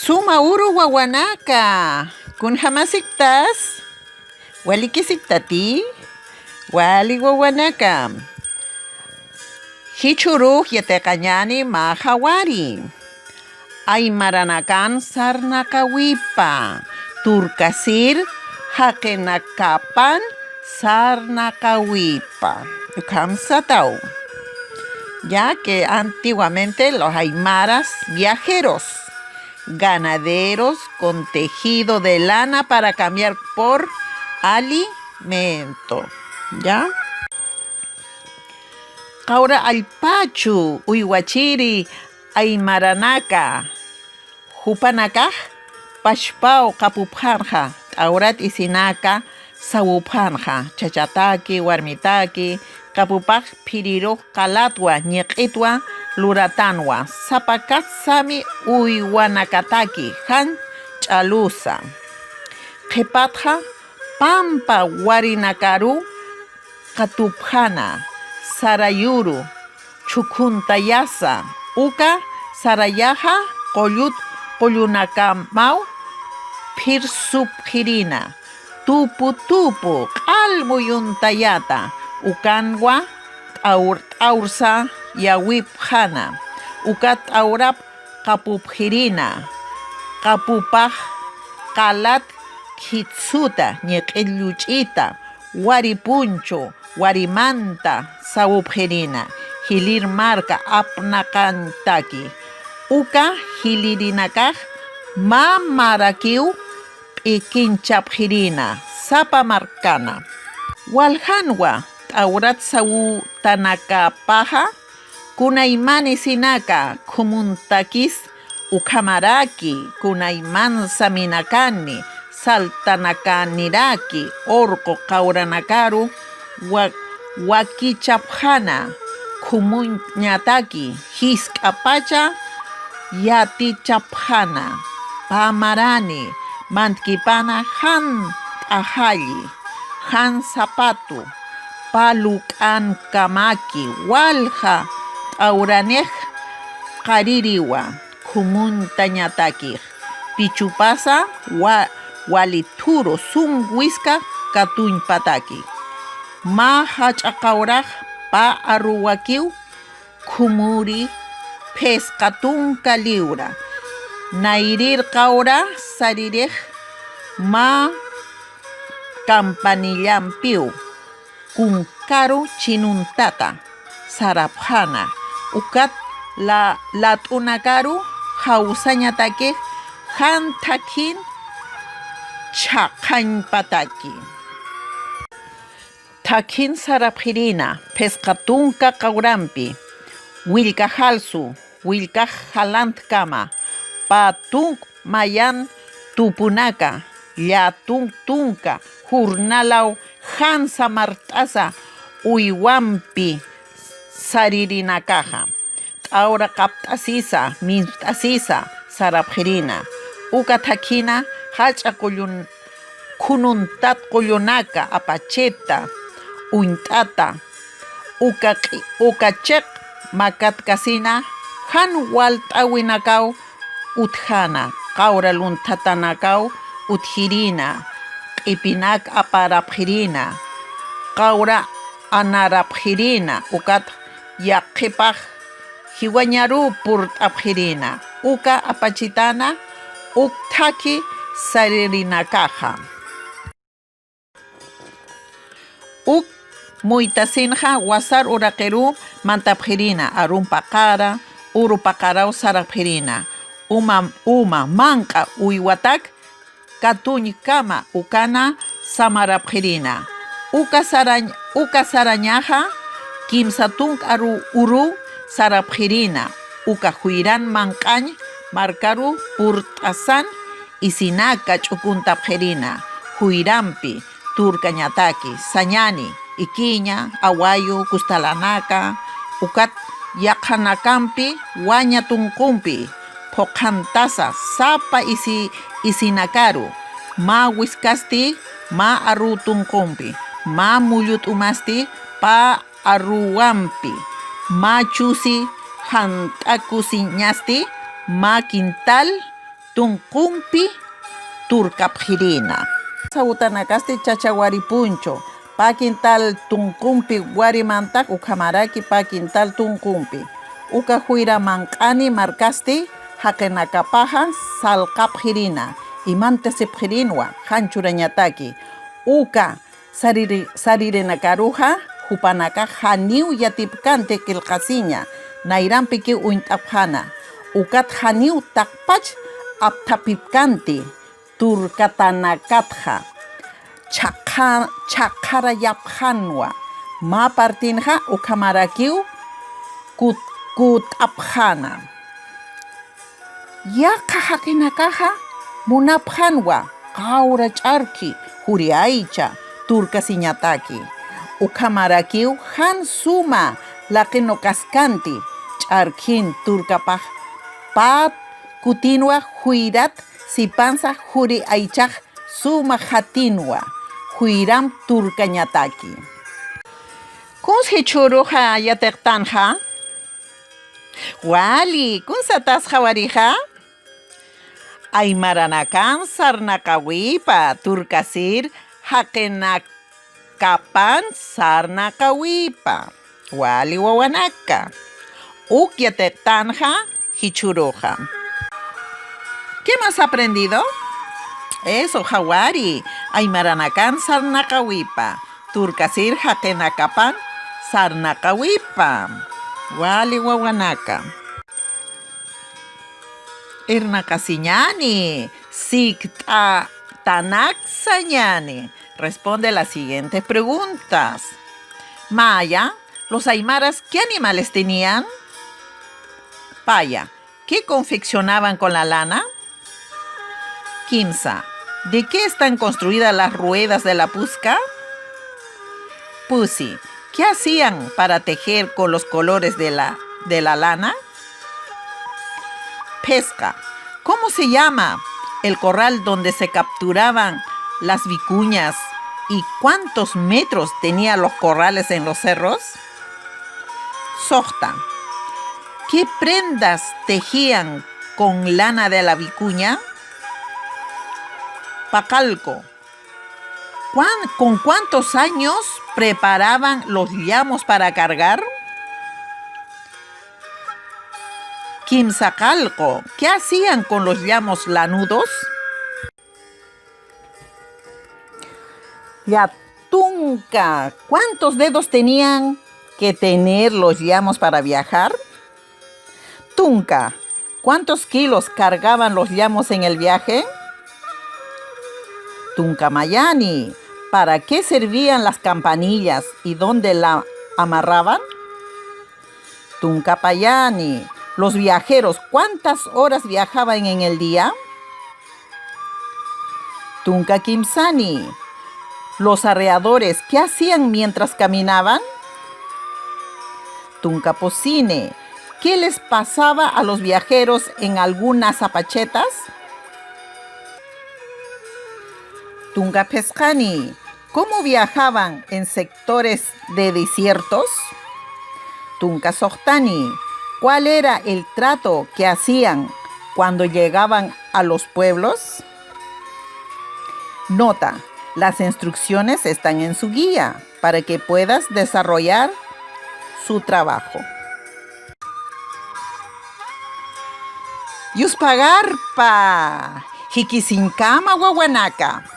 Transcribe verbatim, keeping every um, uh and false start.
Suma uru wawanaka, kunjamasipktas? Walikisikta ti? Wali wawanaka. Jichhürux yatiqañäni mä qhawari. Aymaranakan sarnaqawipa, turkasir jaqinakapan sarnaqawipa. Ukham sataw. Ya que antiguamente los aymaras viajeros, ganaderos con tejido de lana para cambiar por alimento. ¿Ya? Qawra allpachu uywachiri aymaranaka, jupanakax pachpaw qapupxanxa, t'awrat isinaka sawupxanxa, chachataki, warmitaki, qapupax phirirux qalatwa, ñiq'itwa luratanwa, sapa kat sami uywanakataki, jan ch'alusa. Qhipatxa pampa warinakaru qatupxana, sarayuru chhukhuntayasa, uka sarayaxa qullut qullunakamaw phirsupxirina, tupu tupu q'al muyuntayata, ukanwa t'awr t'awrsa yawipxana, uka t'awrap qapupxirina, qapupax qalat khitsuta, ñiq'it lluch'ita, wari punchu, warimanta sawupxirina, jilïr marka apnaqantaki. Uka jilïrinakax mä marakiw p'ikinchapxirina, sapa markana. Waljanwa t'awrat sawutanakapaxa, kunaymanisinaka khumuntakis ukhamaraki, kunaymansa minakani, saltanakaniraki, urqu qawranakaru wa-, wakichapxana, khumuñataki, jisk'apacha yatichapxana, pä marani, mantkipana jan t'ajalli, jan zapatu, pä luk'ankamaki, walja t'awranix qaririwa, khumuñtañatakix, pichupasa wa-, wali thuru sum wiska katuñpataki. Mä jach'a qawrax pä aruwakiw khumuri phisqa tunka liwra, nayrir qawra saririx mä campanillampiw kunkaru chinuntata sarapxana, ukat la-, lat'unakaru jawsañatakix jan thakhin chhaqhañpataki. Thakhin sarapxirina, phisqa tunka qawrampi, willka jalsu, willka jalantkama, pä tunk mayan tupunaka, llätunk tunka, jurnalaw jan samart'asa uywampi saririnakaxa. T'awra qapt'asisa, mint'asisa, sarapxirina. Uka thakhina, jach'a qullun-, khununtat qullunaka, apachita, uñt'ata, uka q'i-, uka chiq makatkasina, jan walt'äwinakaw utjana, qawra lunthatanakaw utjirina, q'ipinak aparapxirina, qawra anarapxirina, ukat yaqhipax jiwañaru purt'apxirina, uka apachitana, uk thakhi saririnakaxa. Uk muytasinxa wasar uraqiru mantapxirina, arun paqara, uru paqaraw sarapxirina, uma, uma, manq'a uywatak katuñkama ukana samarapxirina. Uka sarañ-, uka sarañaxa kimsa tunk aru uru sarapxirina, uka juyran manq'añ markaru purt'asan isinaka ch'ukuntapxirina, juyrampi turkañataki, sañani, ikiña, awayu, kustalanaka, ukat yaqhanakampi, waña tunqumpi, phuqhantasa, sapa isi-, isinakaru, mä wiskasti, mä aru tunqumpi, mä mullut'umasti, pä aruwampi, mä chusi jant'akusiñasti, mä quintal, tunqumpi turkapxirina. Sawtanakasti chachawaripunchu, pä quintal tunqumpi warimantax ukhamaraki pä quintal tunqumpi. Uka juyra manq'ani markasti jaqinakapaxa sarnaqapxirina, imantasipxirinwa, jan churañataki. Uka sariri-, saririnakaruxa jupanakax janiw yatipkanti qillqasiña, nayrampikiw uñt'apxäna, ukat janiw taqpach apthapipkanti, turkatanakatxa chhaqha-, chhaqharayapxänwa, mä partinxa ukhamarakiw kut-, kut'apxäna. Yaqha jaqinakaxa munapxänwa qawra ch'arki, juri aycha, turkasiñataki. Ukhamarakiw jan suma laqinuqaskanti, ch'arkin turkapax pä kutinwa juyrat sipansa juri aychax suma jatinwa, juyramp turkañataki. Kuns jichhüruxa yatiqtanxa? Wali, kuns satasxa warixa? Aymaranakan sarnaqäwipa, turkasir jaqinakapan sarnaqäwipa. Wali wawanaka. Uk yatiqtanxa jichhüruxa. ¿Qué más ha aprendido? Eso, jawari. Aymaranakan sarnaqäwipa, turkasir jaqinakapan sarnaqäwipa. Wali wawanaka. Irnaqasiñäni, sikt'atanaksañäni. Responde las siguientes preguntas. Maya, ¿los aymaras qué animales tenían? Paya, ¿qué confeccionaban con la lana? Kimsa, ¿de qué están construidas las ruedas de la pusca? Pusi, ¿qué hacían para tejer con los colores de la, de la lana? Phisqa, ¿cómo se llama el corral donde se capturaban las vicuñas y cuántos metros tenían los corrales en los cerros? Suxta, ¿qué prendas tejían con lana de la vicuña? Paqallqu, ¿cuán-, con cuántos años preparaban los llamos para cargar? Kimsaqallqu, ¿qué hacían con los llamos lanudos? Ya, Tunka, ¿cuántos dedos tenían que tener los llamos para viajar? Tunka, ¿cuántos kilos cargaban los llamos en el viaje? Tunka mayani, ¿para qué servían las campanillas y dónde la amarraban? Tunka payani, ¿los viajeros cuántas horas viajaban en el día? Tunka kimsani, ¿los arreadores qué hacían mientras caminaban? Tunka pusini, ¿qué les pasaba a los viajeros en algunas apachetas? Tunka phisqani, ¿cómo viajaban en sectores de desiertos? Tunka suxtani, ¿cuál era el trato que hacían cuando llegaban a los pueblos? Nota, las instrucciones están en su guía para que puedas desarrollar su trabajo. Yuspagarpa, jikisiñkama wawanaka.